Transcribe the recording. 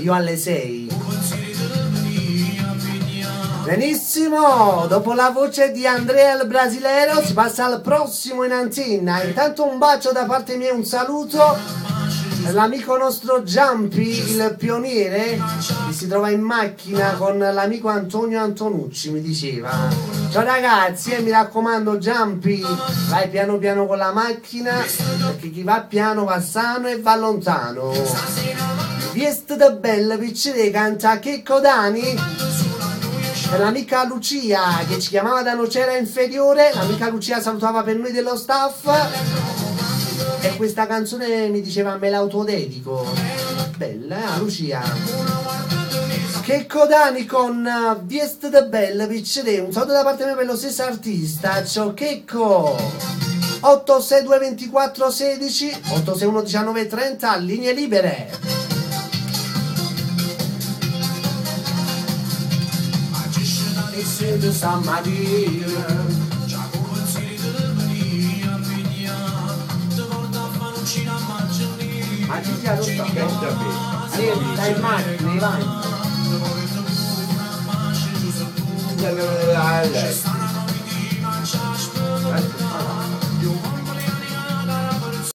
Io alle 6. Benissimo, dopo la voce di Andrea il Brasilero si passa al prossimo in antenna. Intanto un bacio da parte mia, un saluto per l'amico nostro Giampi, il pioniere, che si trova in macchina con l'amico Antonio Antonucci, mi diceva. Ciao ragazzi, e mi raccomando Giampi, vai piano piano con la macchina, perché chi va piano va sano e va lontano. Viestete bella, piccere, canta Checco Dani. Per l'amica Lucia che ci chiamava da Nocera Inferiore, l'amica Lucia salutava per noi dello staff e questa canzone mi diceva me l'autodedico. Bella, eh, Lucia? Checco Dani con Viestete Bella, piccere, un saluto da parte mia per lo stesso artista. Ciao Checco! 862 24 16 861 19 30 linee libere. Ma ci sia non sta? Sì, stai in macchina, vai.